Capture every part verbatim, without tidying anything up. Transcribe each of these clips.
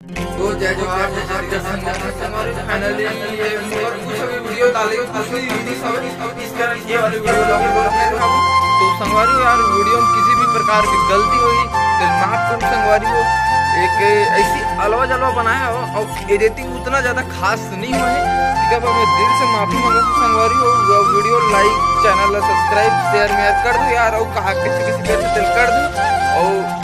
तो जय जोहार, जय जोहार, जय संगवारी। Finally ये मोर कुछ अभी video डाले, कुछ नहीं, video सब इस कारण ये वाले video डाले, बोल रहे हैं। तो संगवारी यार, video में किसी भी प्रकार की गलती होही तो माफ करो संगवारी हो। एक ऐसी अलवा जलवा बनाया हो और editing उतना ज्यादा खास नहीं हुआ है, ठीक है, पर मैं दिल से माफी मांगत हूँ संगवारी हो। Video like, channel ला subscribe, share में कर दो यार, और कहा किसी किसी कर दो, और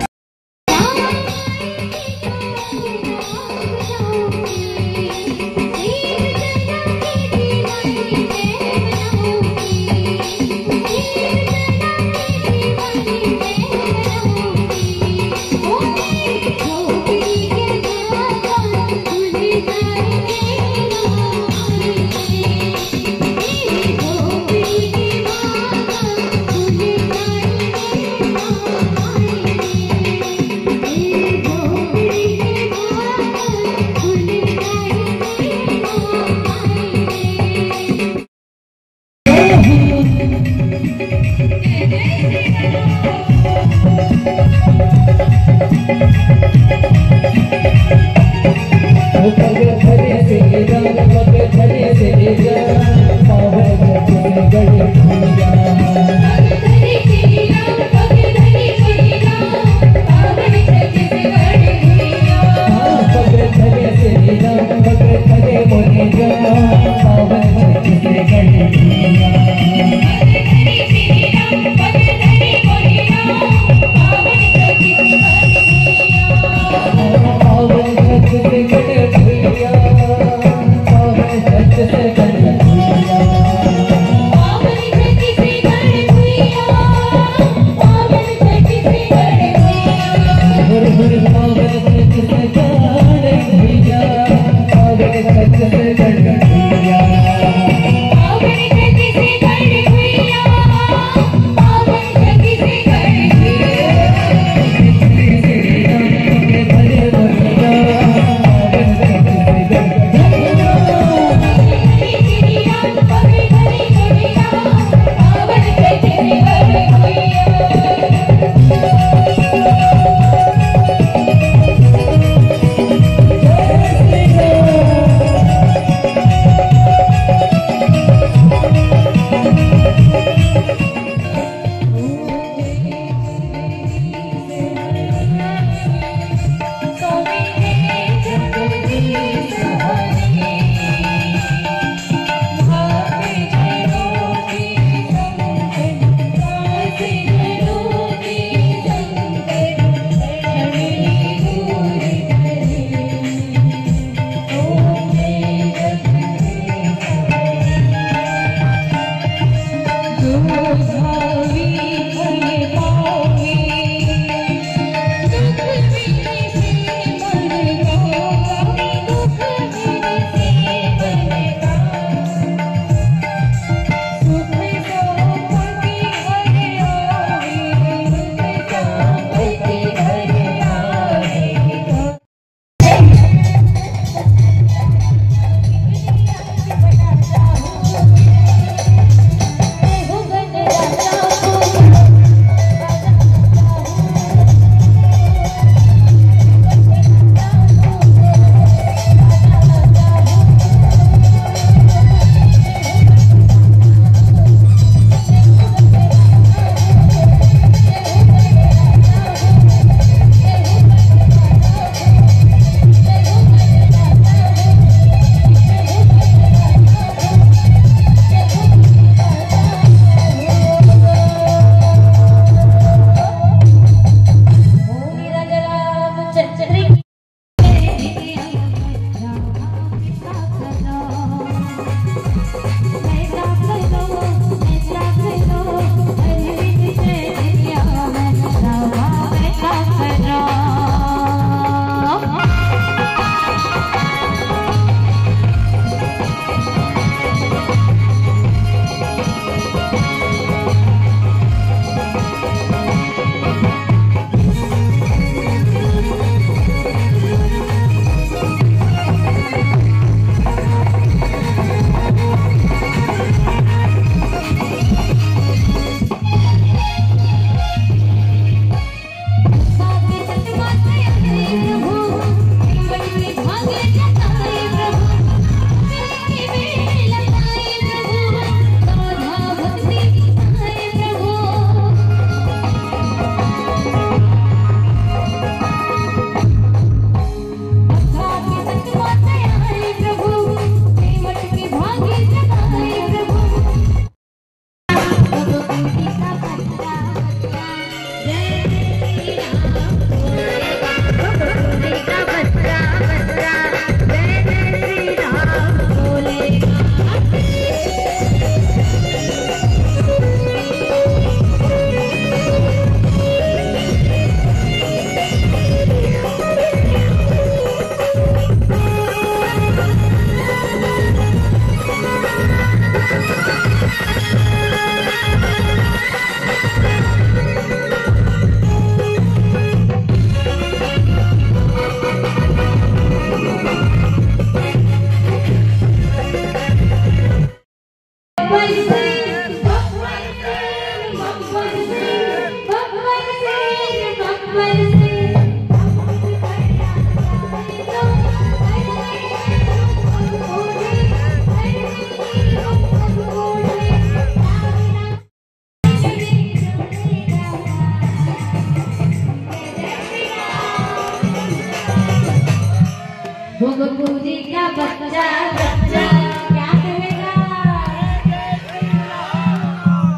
भोजपुरी का बच्चा, बच्चा क्या कहेगा?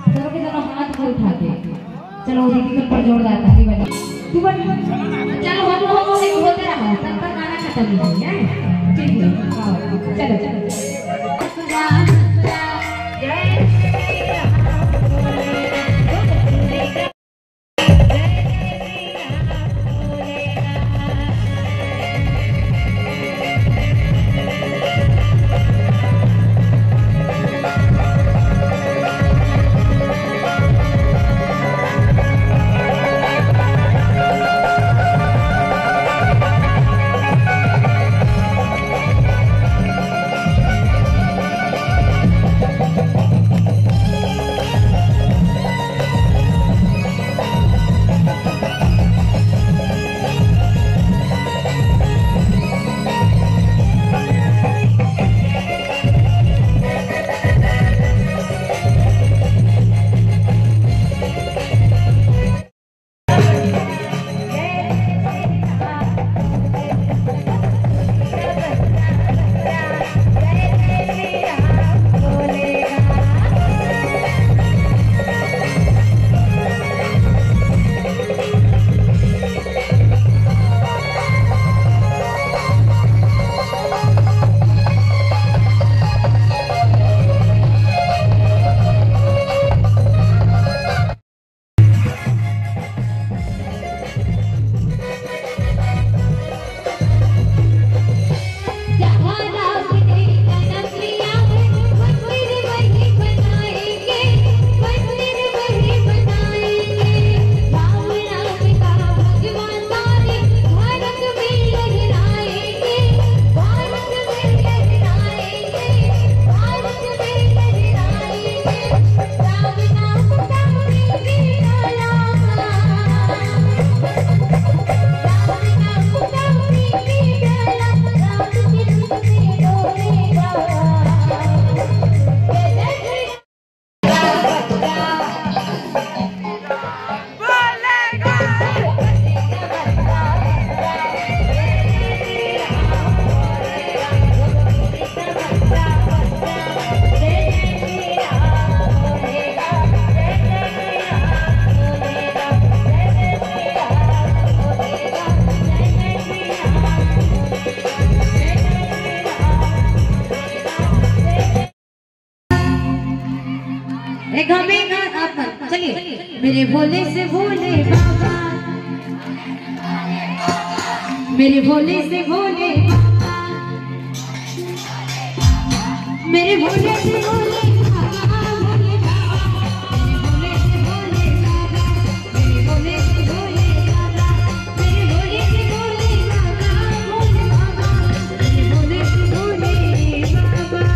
चलो कि चलो, हाथ को उठा के। चलो, दीदी तुम पर जोरदार ताली बजा। तू बन। चलो, हम लोग एक होते रहो, तब तक गाना खत्म नहीं है। ठीक है, आओ, चलो, चलो। एक हम एक आप चलिए। मेरे भोले से भोले बाबा, मेरे भोले से भोले बाबा, मेरे भोले से भोले बाबा, भोले बाबा, मेरे भोले से भोले बाबा, मेरे भोले से भोले बाबा, मेरे भोले से भोले बाबा, भोले बाबा, मेरे भोले से भोले बाबा।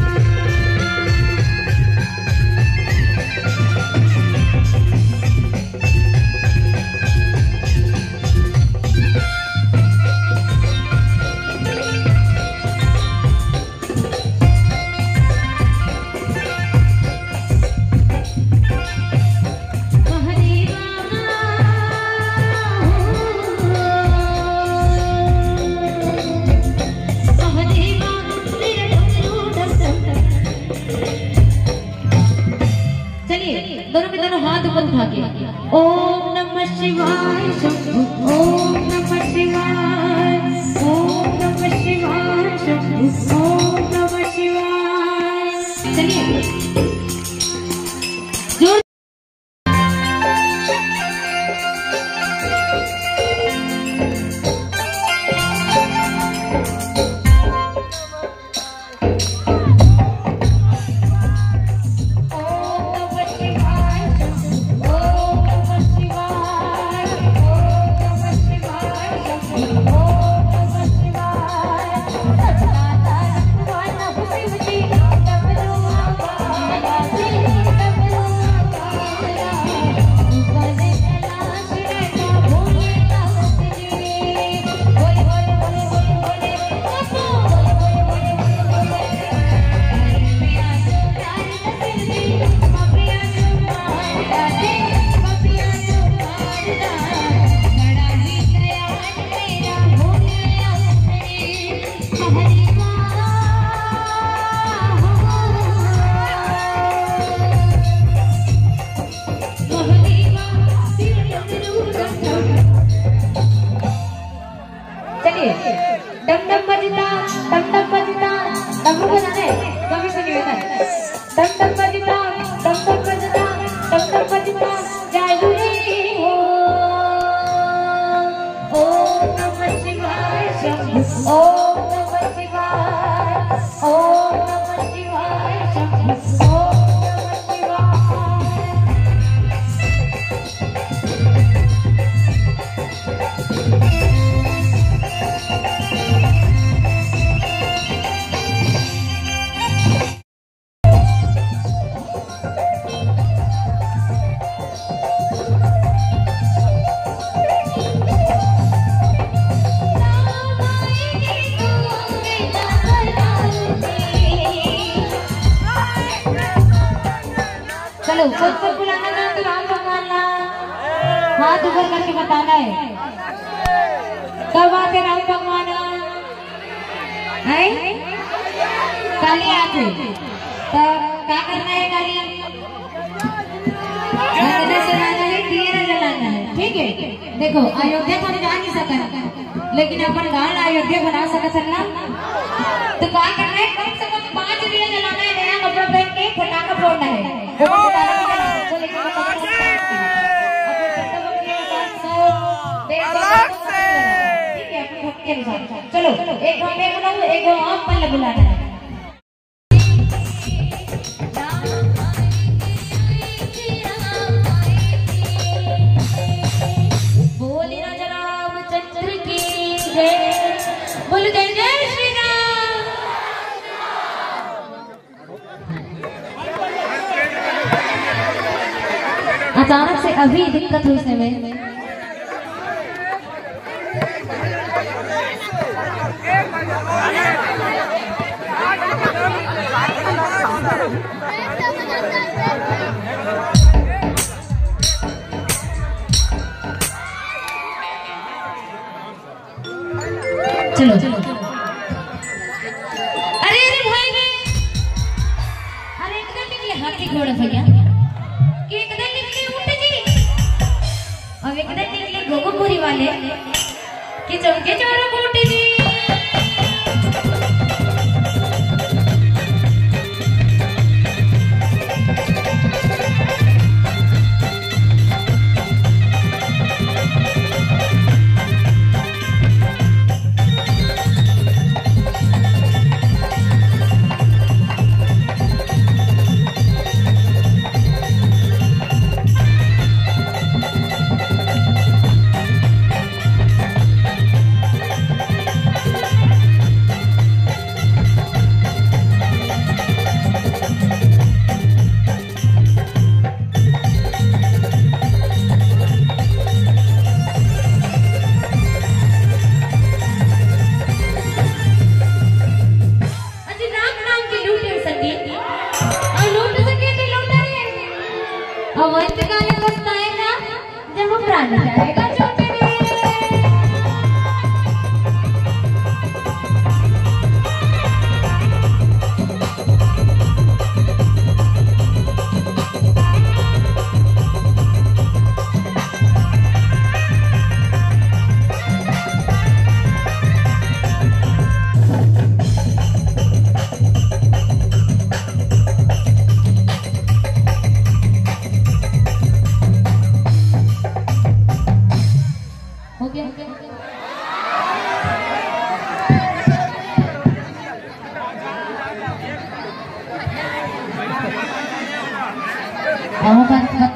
चलिए, दोनों के दोनों हाथ ऊपर उठा के, ओम नमः शिवाय शंभु, ओम नमः शिवाय, ओम नमः शिवाय शंभु, ओम नमः शिवाय। चलिए, जोर बजता, टम टम बजता, डमरू बजाने, कवि से निवेदन। टम टम बजता, टम टम बजता, टम टम बजता, जादू रे हो। ओम नमः शिवाय शंभू, ओम नमः शिवाय, ओम नमः शिवाय शंभू, ओम नमः शिवाय। चलो, कोन कोन बुलाना चाहते हो राम भगवान ला? हाथ ऊपर करके बताना है। कब आते राम भगवान? हैं? काली आते। तो का करना है काली? वंदना सुनाना है, दिए ना जलाना है, ठीक है? देखो, अयोध्या तो हम जा नहीं सकत, लेकिन अपन गांव ला अयोध्या बना सकत हन ना। तो का करना है, कम से कम पांच दिया जलाना है, नया कपड़ा पहन के फटाखा फोड़ना है। वो तो तारा भी जला सकते हो, लेकिन वो कपड़ा पहन के। अपने शब्द भक्ति के साथ सौ, डेढ़ सौ अलग से। ठीक है, अपनी भक्ति के अनुसार। चलो, एक हम मैं बुलाऊं, एक हम आप पल्लव बुलाना है। बोले राजा रामचंद्र की जय। बोल जय जय श्री राम। अचानक से अभी दिक्कत हुई समय। चलो। अरे, अरे भाई, भाई। अरे, एकदम निकले हाथी घोड़ा भैया। कि एकदम निकले ऊंट जी। अब एकदम निकले गोगोपुरी वाले। कि चमके चारों खूंट जी। अजी राम नाम के लूटे संगी, और लूट सके तो लूटा रे। और अंत काले पछताए ना, जब वो प्राण जाएगा छोटे रे। हो गया? आओ बात, बात।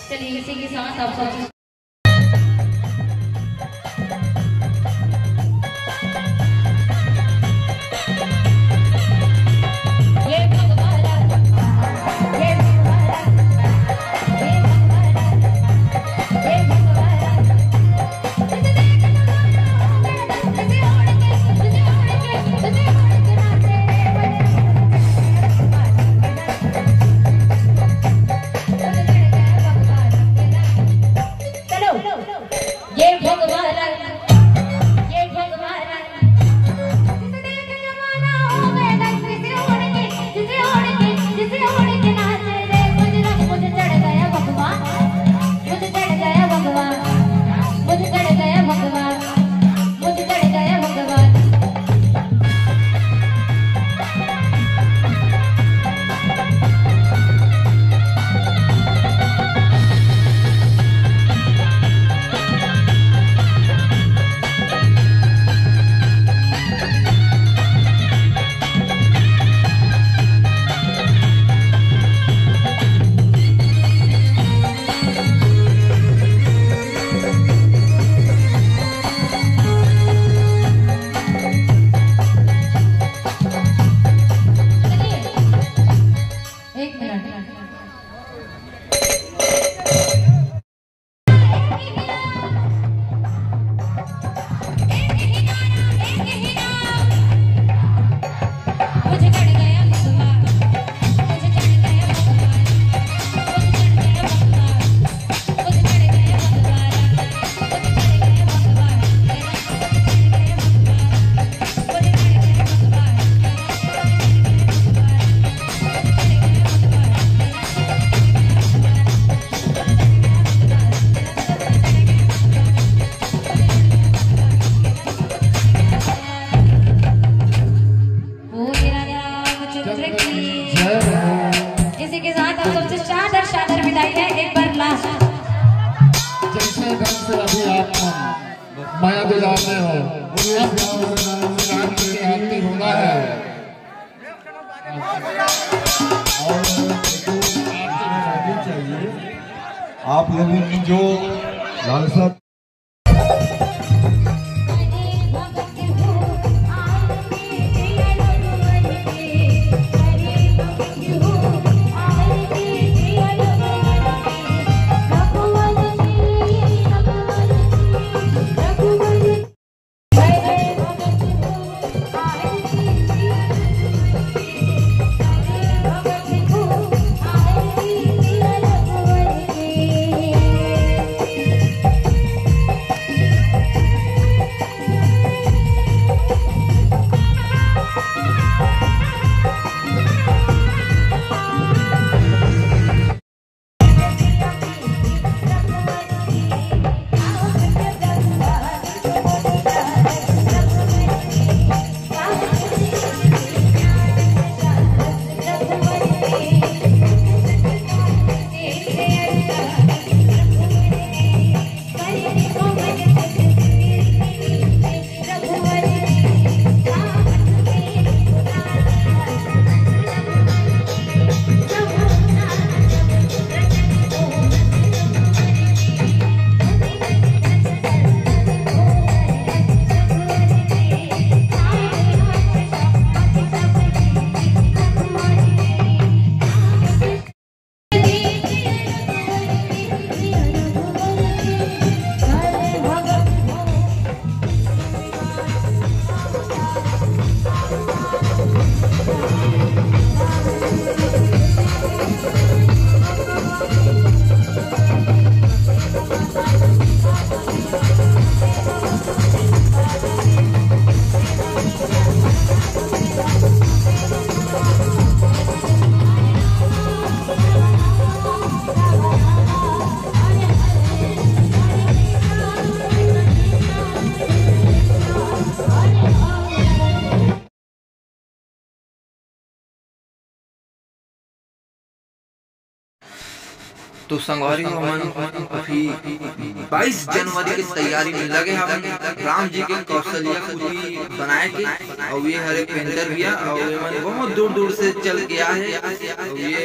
चलिए, इसी के साथ आप सब चलो, ये भगवान, ये भगवान। जिसे देख जमाना हो गया दंग, जिसे ओढ़ के, जिसे ओढ़ के, जिसे ओढ़ के नाच रे। मुझे, मुझे चढ़ गया भगवान, मुझे चढ़ गया भगवान, मुझे चढ़ गया भगवान, मुझे चढ़ गया भगवान। एक मिनट। बोल राम चंद्र की। जय हो। इसी के साथ हम सबसे शानदार, शानदार विदाई है। एक बार लास्ट। जैसे ढंग से अभी आप मन मया गुजार रहे हो, बोलिए श्याम सुंदर लाल की आरती होना है। और आप लोगों की जो लालसा तो संगवारी हो, हमन अभी बाईस जनवरी के तैयारी में लगे हवन, राम जी के कौशल्या कुटी बनाए के। अउ ये हरे पेंटर भैया, अउ ये मन बहुत दूर दूर से चल के आए हे। अउ ये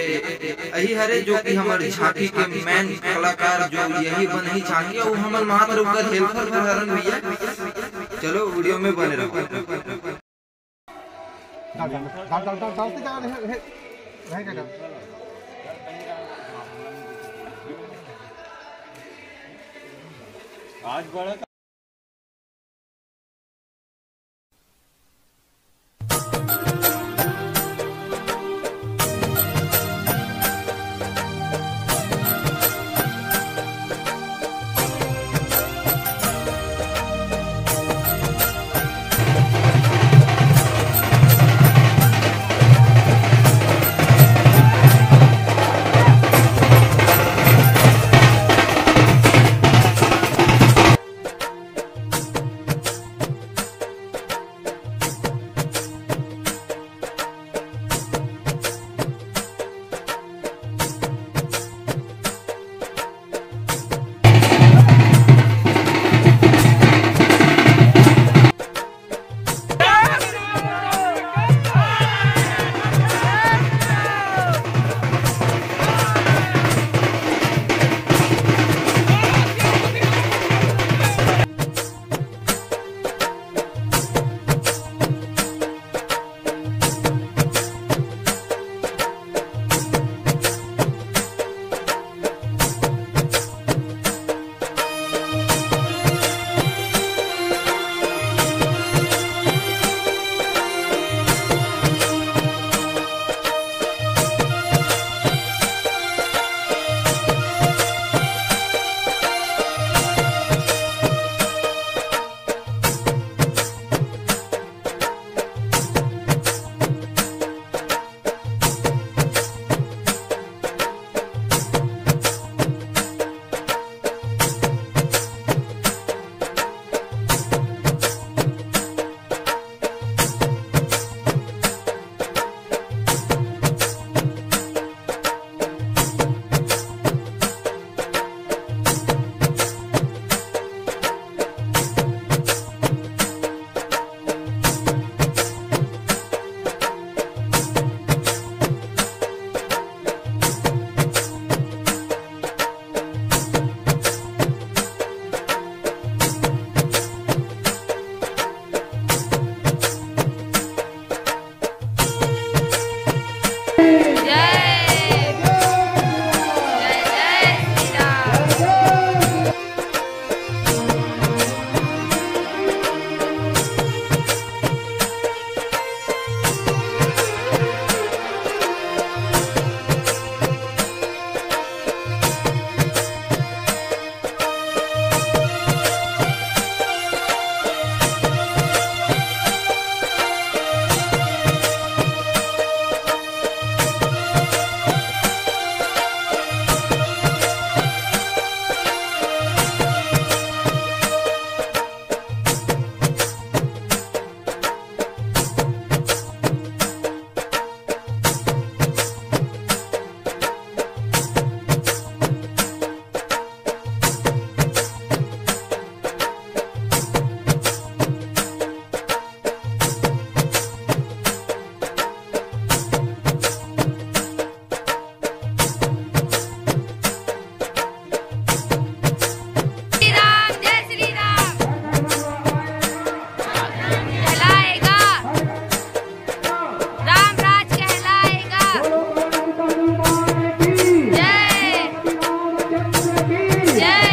यही हरे जो कि हमर झांकी के मेन कलाकार, जो यही बनही झांकी, अउ हमन मात्र ओकर हेल्पर भर हरन भैया। चलो, वीडियो में बने रहो। डाल, डाल, डाल, डाल, डाल, डालते जा रहे, रहे, रहेगा, डाल। आज बड़ा श्री राम, जय श्री राम। कहलाएगा, राम राज कहलाएगा। जय, जय, जय।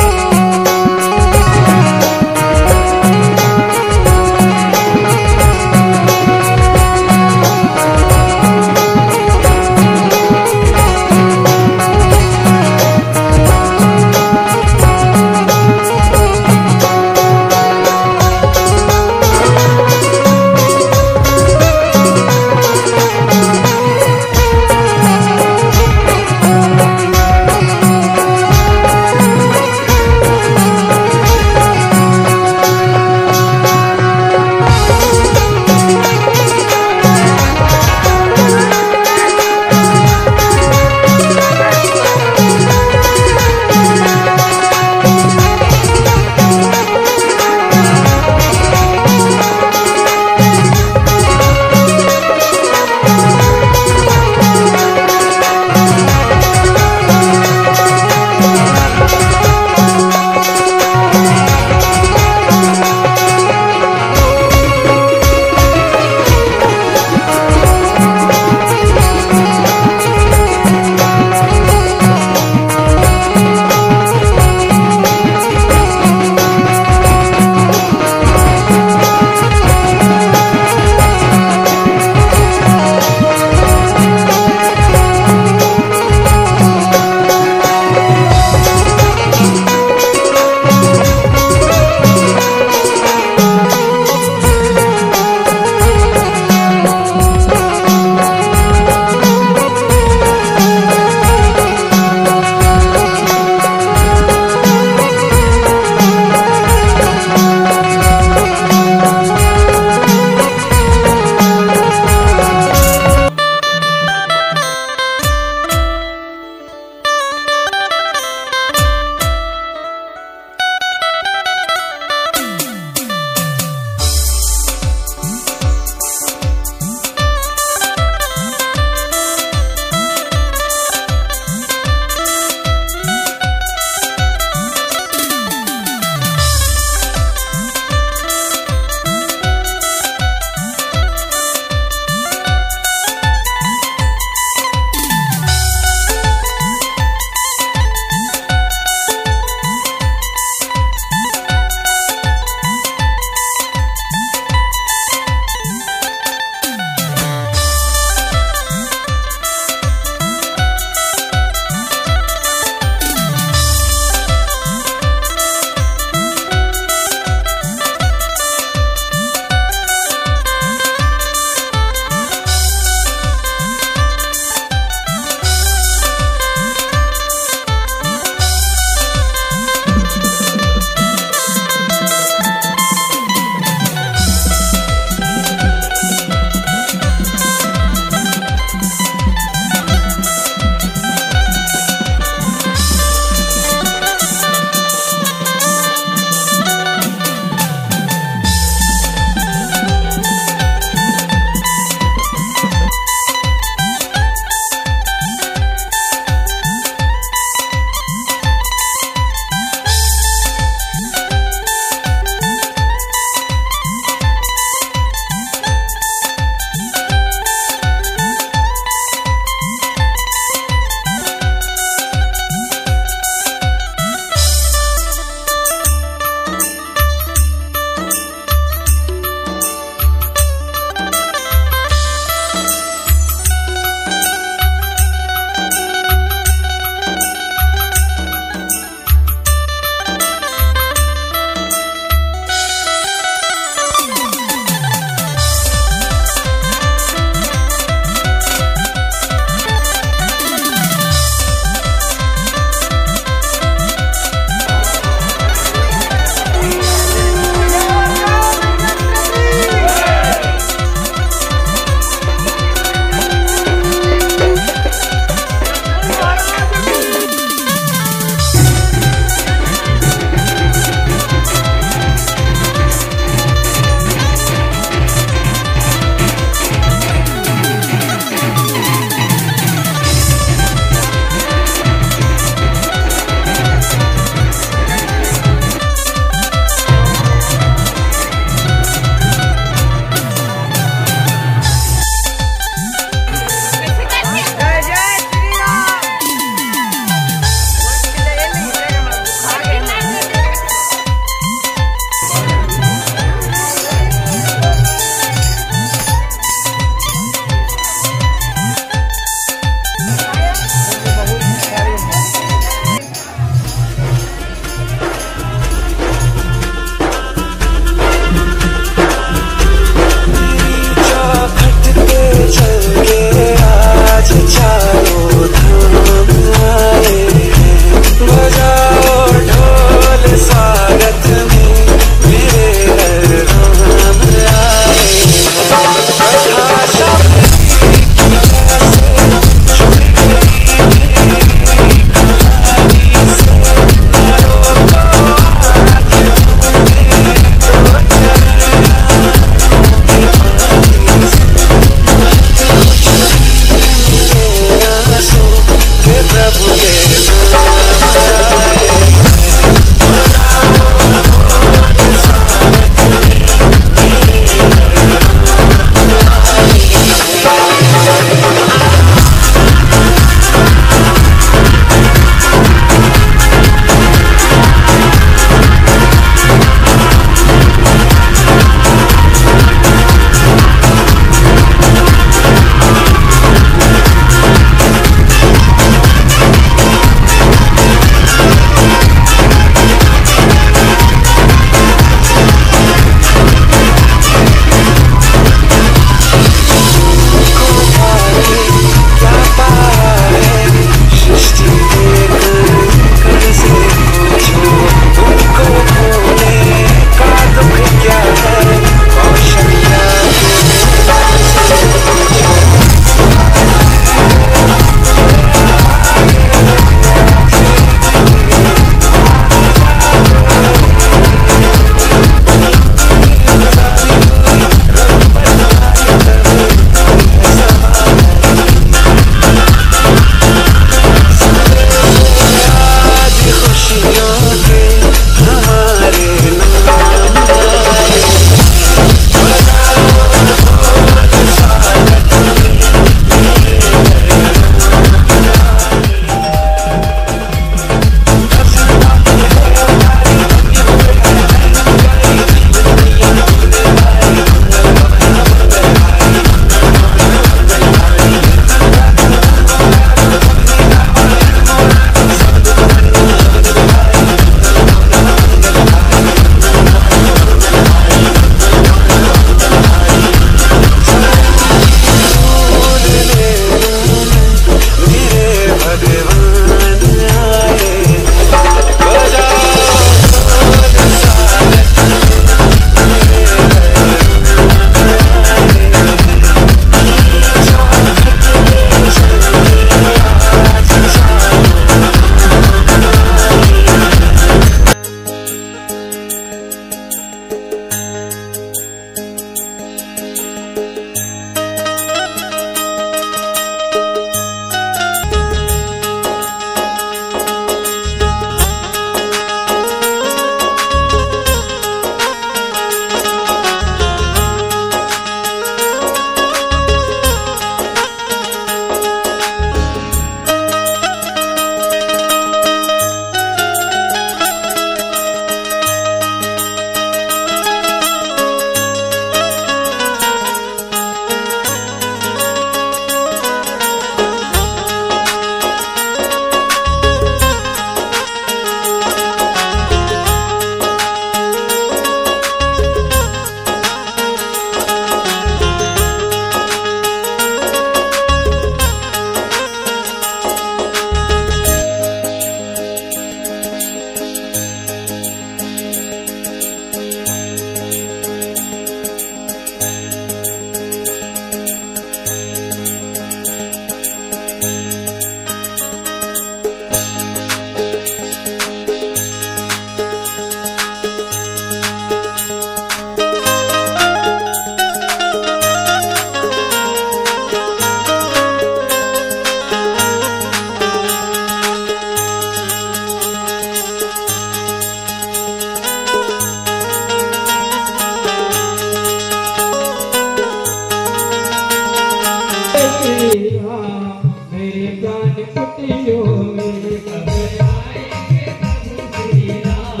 मेरे प्राण कुटियों में कब आएंगे प्रभु श्री राम?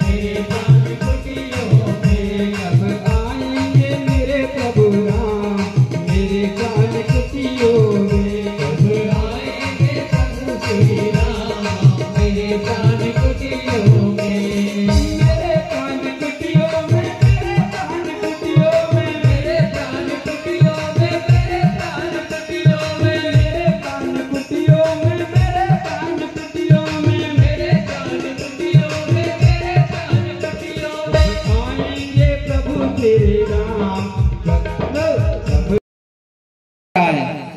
मेरे प्राण कुटियों में कब आएंगे मेरे प्रभु राम? मेरे प्राण कुटियों में कब आएंगे प्रभु श्री राम? मेरे प्राण कुटियों में, मेरे प्राण कुटियों में, मेरे प्राण कुटियों में, मेरे प्राण कुटियों में, मेरे प्राण कुटियों में, मेरे प्राण कुटियों में, मेरे प्राण कुटियों में, मेरे प्राण कुटियों में, मेरे प्राण कुटियों में आएंगे प्रभु श्री राम।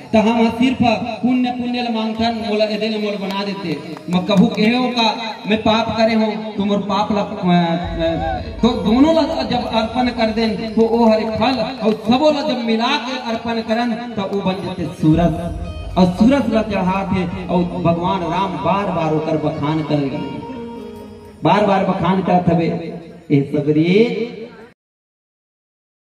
त हम सिर्फ पुण्य, पुण्य ल मांगथन, मोला एदे ल मोला बना देते। मैं कभू कहे हो का मैं पाप करे हो, तो मोर पाप ला, अ, अ, तो दोनों ला जब अर्पण कर देन, तो ओ हरे फल, और सबो ला जब मिला के अर्पण करन, तो वो बन जाते सूरज। और सूरज ला चढ़ाते, और भगवान राम बार बार ओकर बखान कर, बार बार बखान करत हवे, ए सबरी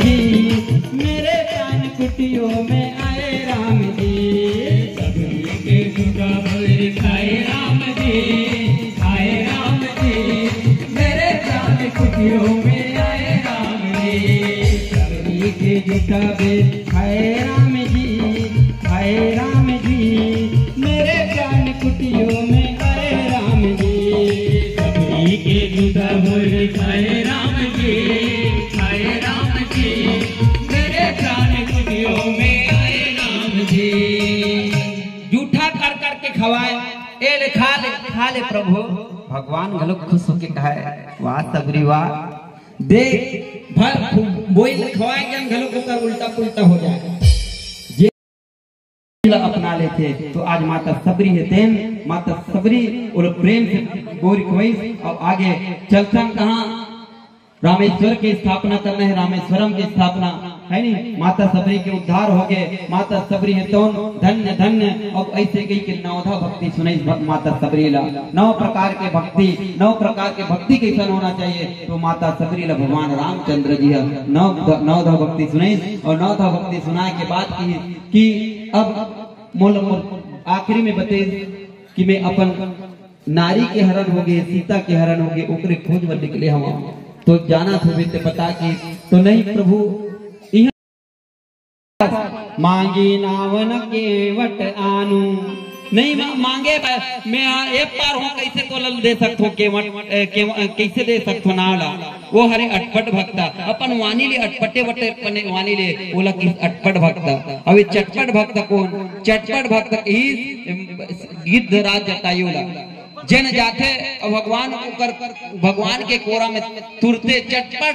जी, मेरे प्राण कुटियों में आए राम जी। सबरी के सुधा बोले, आए राम जी, आए राम जी। मेरे प्राण कुटियों में आए राम जी। सबरी के जूठा बे, आए राम जी, आए राम जी। मेरे प्राण कुटियों में आए राम जी। सबरी के जूठा बोले, आए राम जी, आए राम जी। मेरे प्राण कुटियों में आए राम जी। जूठा कर कर के खवाए, ए ले खा ले, खा ले प्रभु। भगवान घलो खुश होके कहाए, वाह सबरी वाह। देख, भर बोइल खवाए के घलो ओकर उल्टा पुल्टा हो जाए। जे ला अपना लेथे, तो आज माता सबरी हे तेन, माता सबरी ओला प्रेम से बोरी खवाइस। और आगे चलथन कहाँ, रामेश्वर के स्थापना करना हे, रामेश्वरम के स्थापना हे नी, माता सबरी के उद्धार होगे, माता सबरी हे तोन धन्य धन्य। अब ऐसे कहिके नवधा भक्ति सुनइस भ-, माता सबरी ला, नौ प्रकार के भक्ति, नौ प्रकार के भक्ति कैसन होना चाहिए, तो माता सबरी ला भगवान रामचंद्र जी ह नौ ध-, नवधा भक्ति सुनइस। और नवधा भक्ति सुनाए के बाद कहिस कि अब मोला, मोला आखिरी में बतइस कि मैं अपन नारी के हरण होगे, सीता के हरण होगे, ओकरे खोज बर निकले हवं। तो जानत होबे ते बता कि, तो नहीं प्रभु, इहाँ मांगी नावन केवट आनू, नहीं मा-, मांगे ब-, मैं आ, ए पार हों, कैसे तोला दे सकथों केवट, ए, केव-, ए, कैसे दे सकथों नाव ला? वो हरे अटपट भक्ता, अपन वाणी ले अटपटे वटे, अपने वाणी ले ओला किहिस अटपट भक्ता। अबे चटपट भक्ता कोन? चटपट भक्ता कहिस गिद्ध राज जटायु ला। जेन जाथे अउ भगवान ओकर, भगवान के कोरा में तुरते चटपट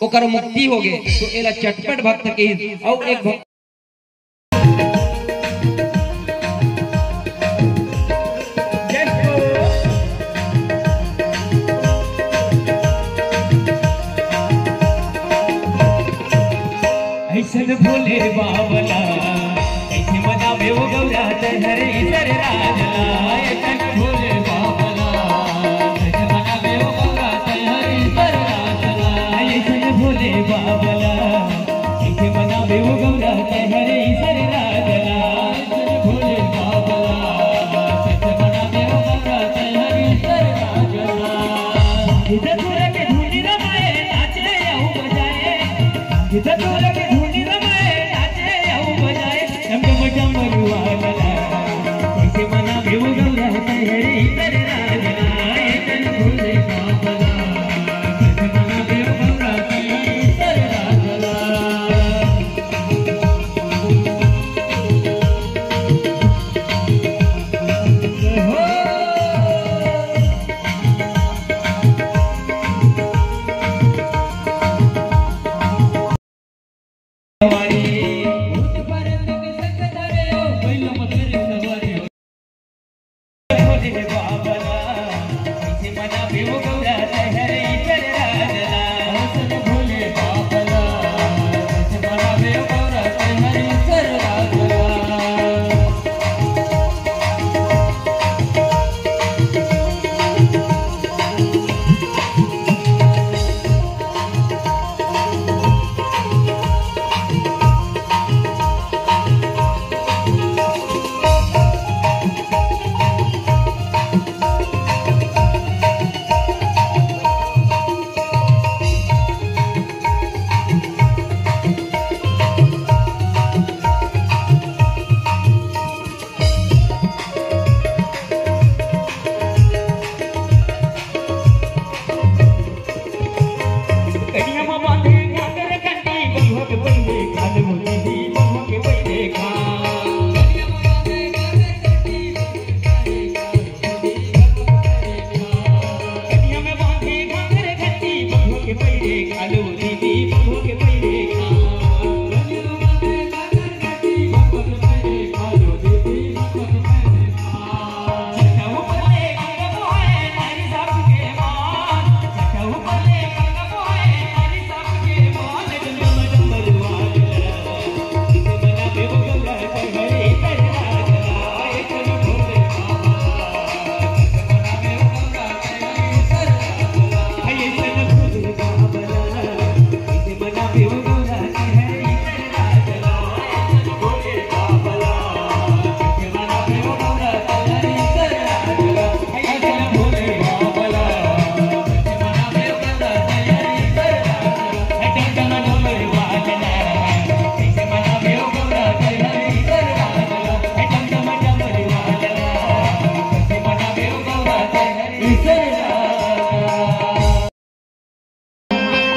ओकर मुक्ति होगे, तो एला चटपट भक्त कहिस। अउ एक भक्त ऐसन भोले बाबा ला, कैसे मनावे वो गौरा तैहर ईसर राज ला। ऐसन भोले बाबा ला, कैसे मनावे वो गौरा तैहर ईसर राज ला। ऐसन भोले बाबा ला, कैसे मनावे वो गौरा तैहर ईसर राज ला। ऐसन भोले बाबा ला, कैसे मनावे वो गौरा तैहर ईसर राज ला। इधर तोरा के धुनी रमाए, नाचे अउ बजाए। इधर तोरा के धुनी रमाए, नाचे अउ बजाए। डम डम डमरुआ वाला, कैसे मनावे वो गौरा तैहर ईसर राज ला। ऐसन भोले बाबा ला, कैसे मनावे वो गौरा तैहर ईसर राज ला।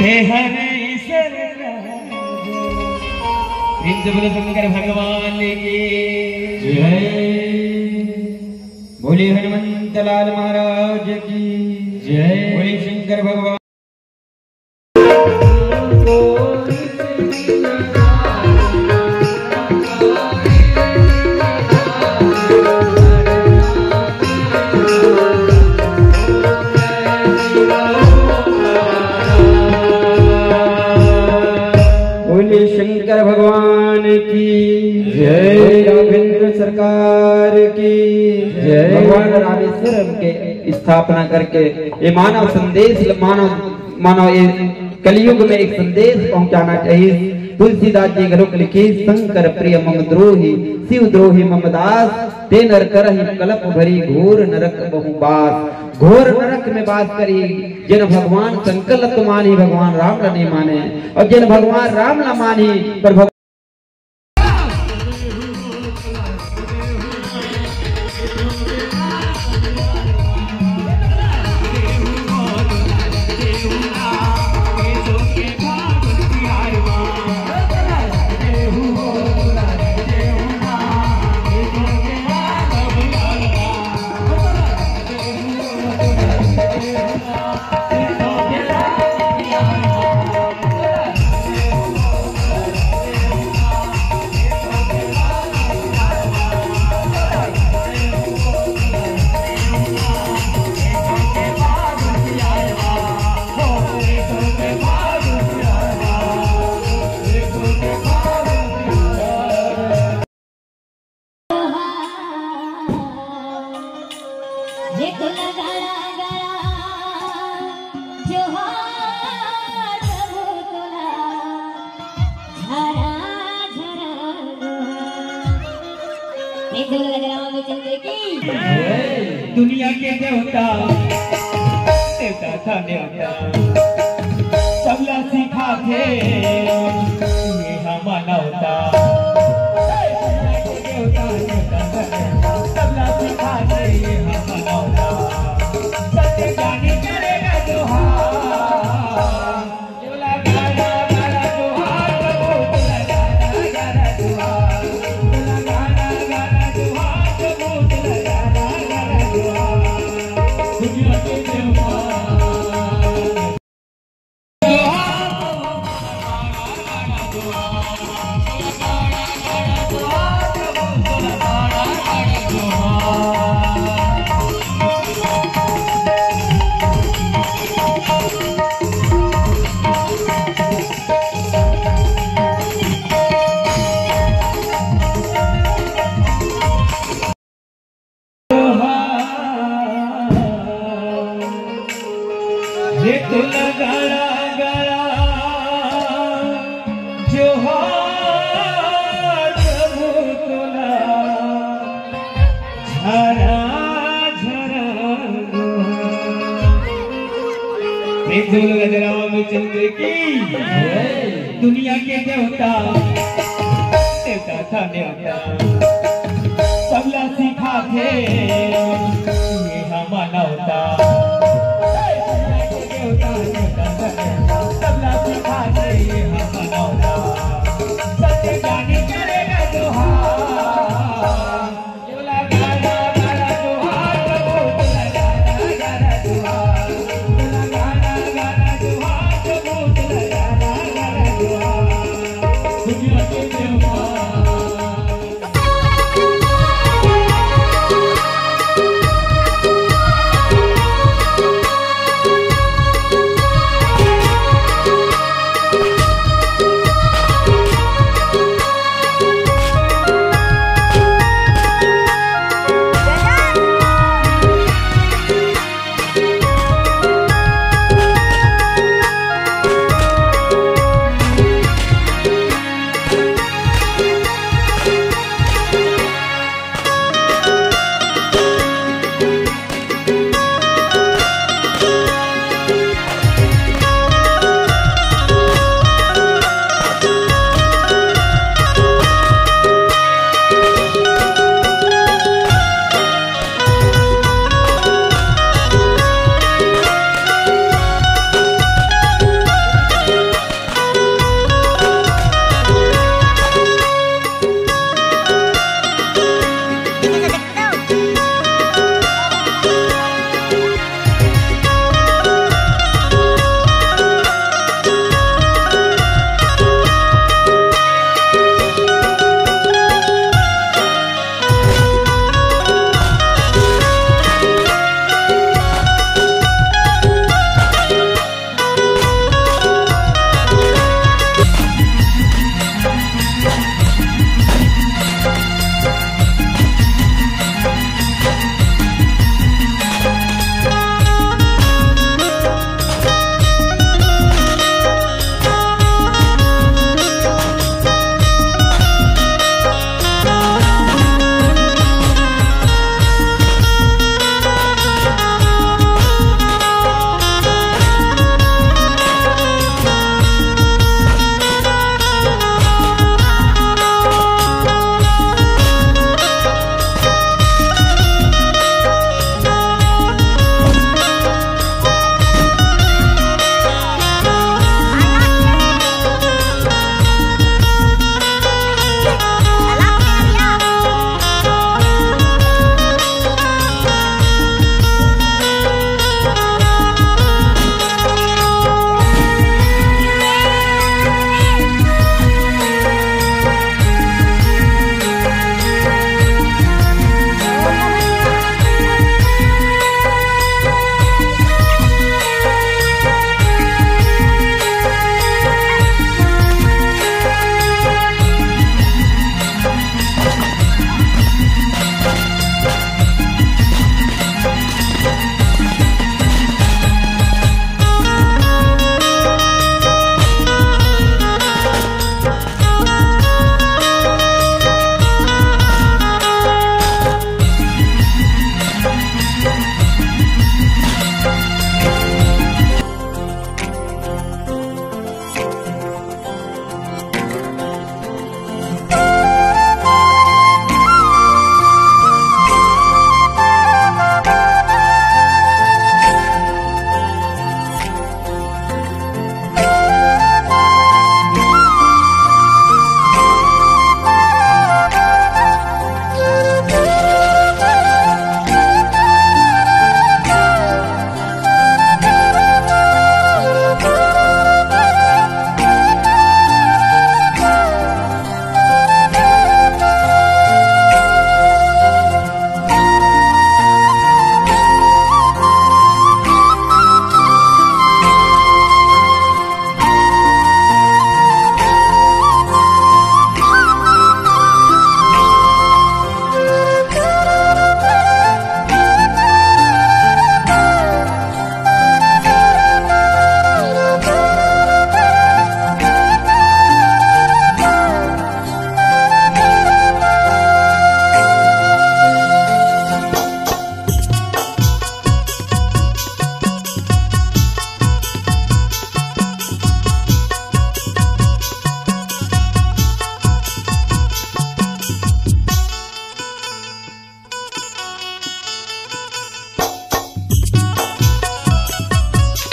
हे हरे ईश्वर। प्रेम से बोलो शंकर भगवान की जय। बोले हनुमंत लाल महाराज की जय। बोले शंकर भगवान। बोलिए शंकर भगवान की जय। राघवेंद्र सरकार की जय। भगवान रामेश्वरम के स्थापना करके ये मानव संदेश, मानव, मानव ये कलयुग में एक संदेश पहुंचाना चाहिए। तुलसीदास जी घरों लिखे, शंकर प्रिय मम द्रोही, शिव द्रोही मम दास, ते नर करहि कलप भरी, घोर नरक बहु बास। घोर नरक में बास करी, जिन भगवान शंकर ल तो मानही, भगवान राम ल नहीं माने, और जिन भगवान राम ल मानही, पर भगवान दुनिया के देवता, देवता था देवता, सबला सिखाथे ये हा मानवता। दुनिया के देवता, देवता था देवता, सबला सिखाथे ये हा मानवता। सत्य ज्ञानी करेगा जोहार। हरा झरा। प्रेम से बोलो, नजर आवा में चल के की दुनिया के देवता, देवता था देवता, सबला सिखाथे ये हा मानवता। देवता, देवता, देवता, सबला सिखाथे ये हा मानवता। सत्य ज्ञानी करेगा जोहार।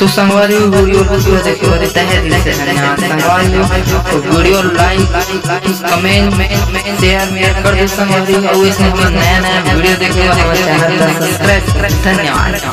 तो संगवारी, वीडियो, वीडियो देखे बर तहे दिल से धन्यवाद संगवारी। तो video like, comment, share, share कर दो संगवारी। और इसमें कोई नया नया वीडियो देखे बर हमारे चैनल को सब्सक्राइब कर। धन्यवाद।